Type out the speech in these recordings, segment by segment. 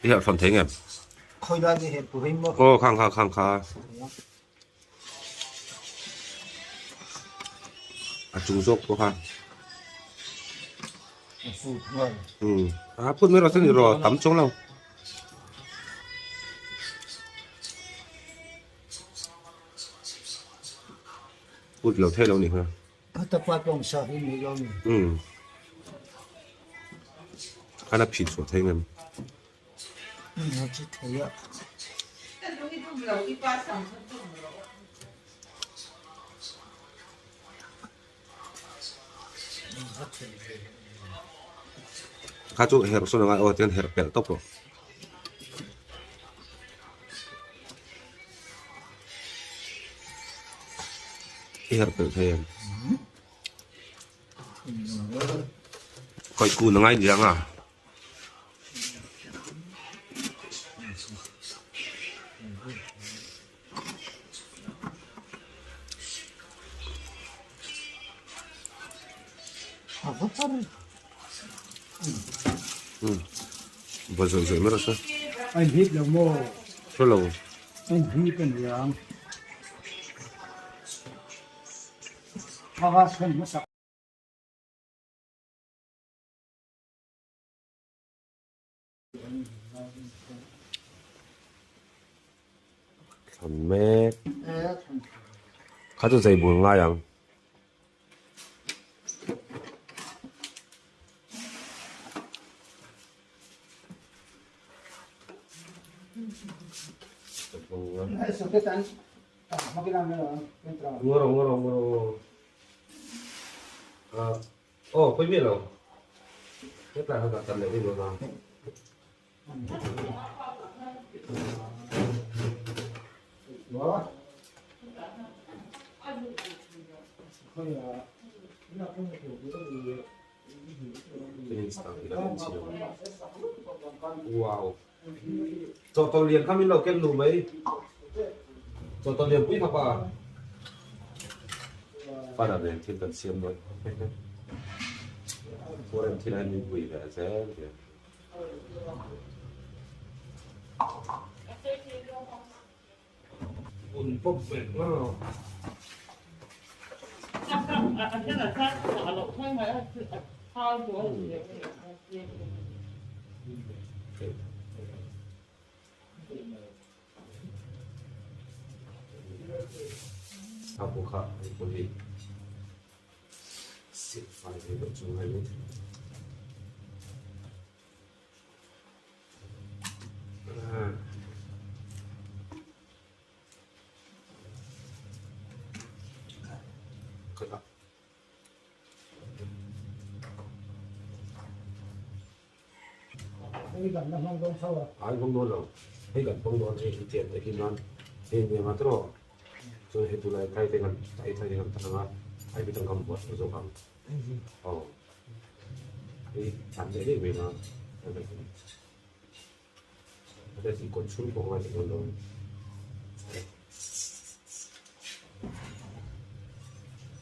I herh hrawn thei ngem? Aw khang kha khang kha. A chung zawk pawh kha. Um a phut mai rawh se ni rawh tam chuang lo. Phut lo thei lo ni kha. Um khan a phit chhuah thei ngem? Kha chu herh sawn angai aw tihian herh pelh tawp rawh. I herh pelh thei em? Kawih kun angai liang a. Va zawih zawih mai rawh se. A inhip lo maw? Hre lo. A inhip a niang. Thla thlen hmasak. Thlan mek. Kha chu zei bul ngai ang. Ngawr ngawr ngawr. Aw pawi miah lo hetlai kha dah tan leh daih dawn a. Wow chawhtawlh lian kha min lo ken luh mai chawhtawlh lian pui kha pa pana nen thil kan siam dawn foreign thil ah hian min pui ve zel zel. A bu kha an pawlh i silfai ve deuh chu ngai mai thei. Ai hmang dawn lo hei kan hmang dawn hei hi tiang te hi nan hei nia nga tawh chuan hei tunlai thai te kan thai thai te kan tan anga ai bi tangkam buat zawk ang aw hei an leh daih mai nga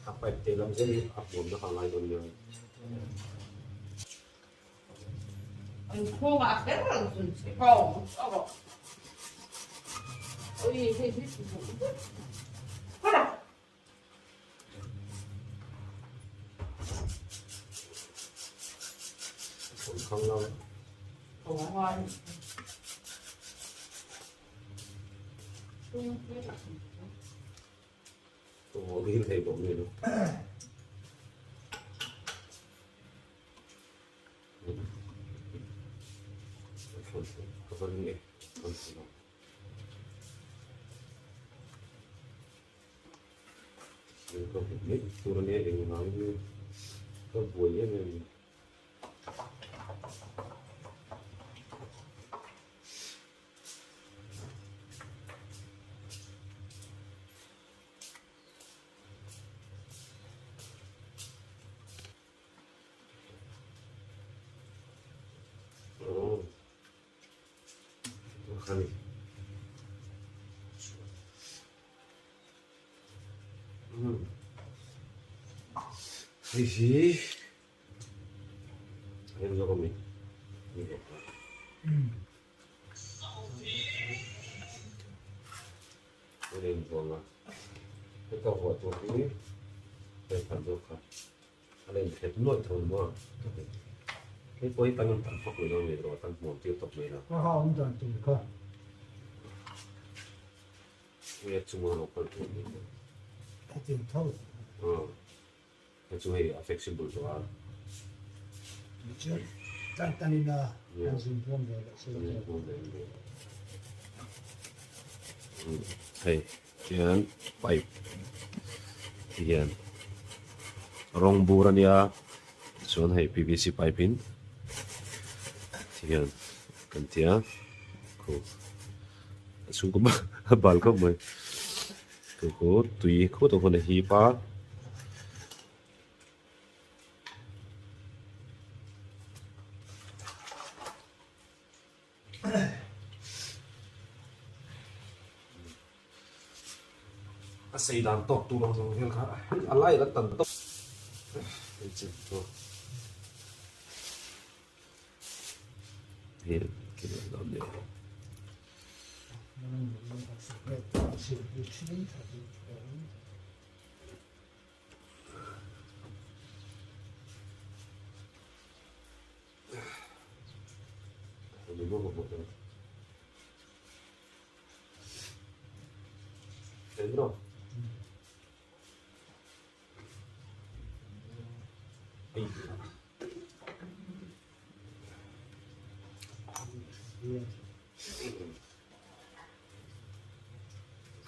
A pipe te lam zel hi a hmuam na kha ngai dawn nia. Ka hmu mai tur a nia eng vangin ka buai em em ni. Aw. Hei hi a rem zawk a mi? Ni e. A rem vang a. Heta vuah tur hi hei khan zawk kha a la inthlep nuaih tho ni maw? Hei pawh hi kan rawn tam fak mai dawn nge rawh kan hmuam tir tawp mai la. Ka ha awm dan tur kha. Hei a chunga lo kal tur ni. Hetiang tho. Hei chu hei a flexible tawh a. Tichuan tan tan in a an zin buam ve leh se. Hei tihian pipe tihian rawng bur a nia chuan hei PVC pipe in tihian kan tia khu a chhungkaw a bal khawp mai. Chu chu tui khut a hun a hip a. A sei dan tawk tur ang zawng vel kha a lai kan tan tawp. Hei chu chu. Hei khi lai dan ni.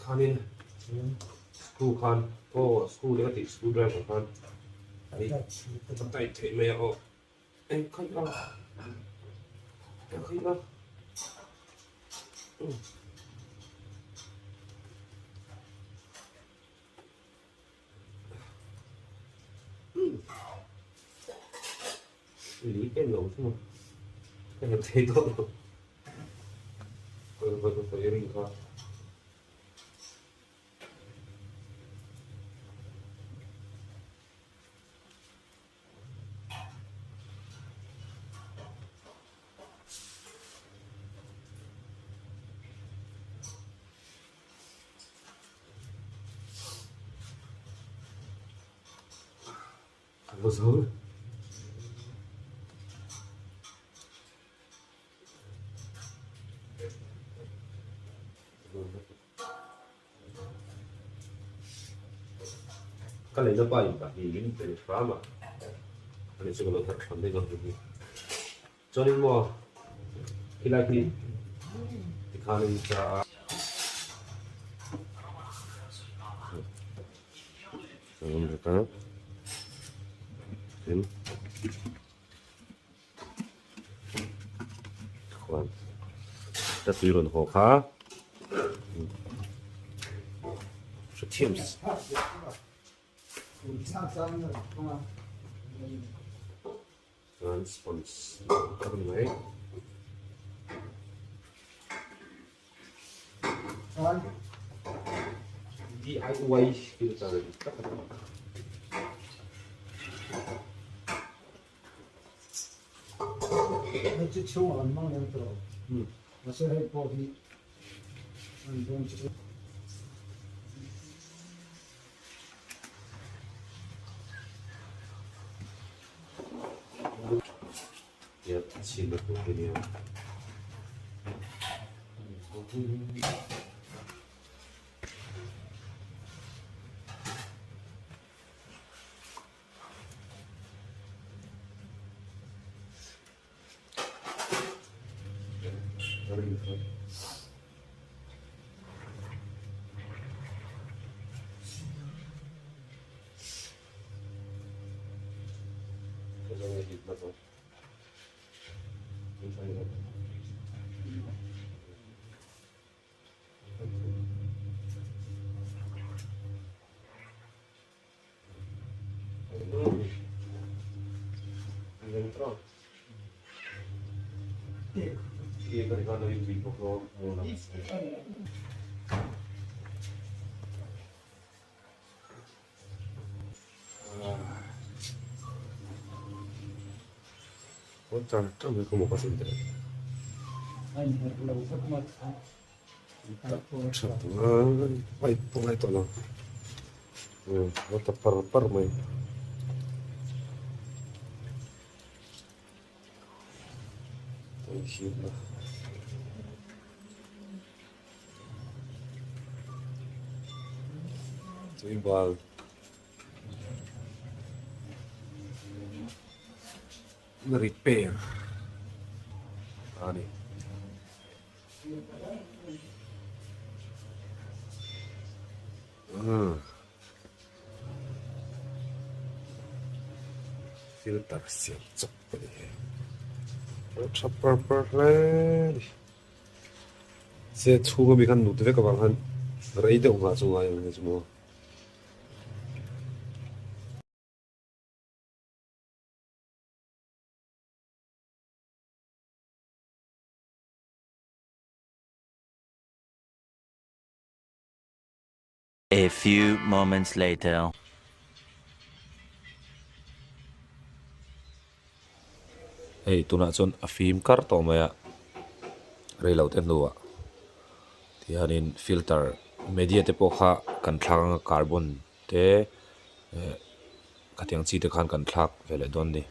Khanin screw khan aw screw te ka tih screw driver khan a tight theih mai a aw eng khaih a eng khaih a. Lý cái lỗ chứ mà cái này thấy tốt rồi rồi rồi rồi ring thôi. Zo ka leina pa in pahnih in pe hram a ani chu ka lo herh hram daih dawn hi chuanin maw khilai khi tikhanin cha a. Khuan ka tui rawn haw kha hrethiam chuan sponge tak a ni mai. DIY filter tak a ni. Hei chu chhungah an hmang lem tawh lo. Mahse hei pawh hi an dawn chu. Chhin a tur hi nia. Pawn char char mai khaw maw ka sin te. Tha ngai pipe pawh ngai tawh lo a ta par par mai. Tui bal. Repair a ni. Filter siam chawp a ni hei. A tha par par hle a ni. Se chhung ami khan nut vek avang khan rei deuh nghah chu ngai ang chu maw. A few moments later. Hei tunah chuan a fim kar tawh mai a, reilo te hnuah tihianin filter media te pawh kha kan thlak anga carbon te eh khatiang chi te khan kan thlak ve leh dawn a ni.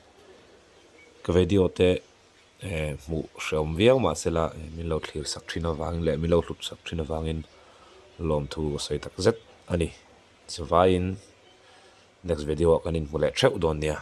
Ka video te eh hmuh hrehawm viau mahsela min lo thlir sak thin avangin leh min lo hlut sak thin avangin lawmthu a sawi tak zet a ni. Chuvaiin next video ah kan inhmu leh theuh dawn nia.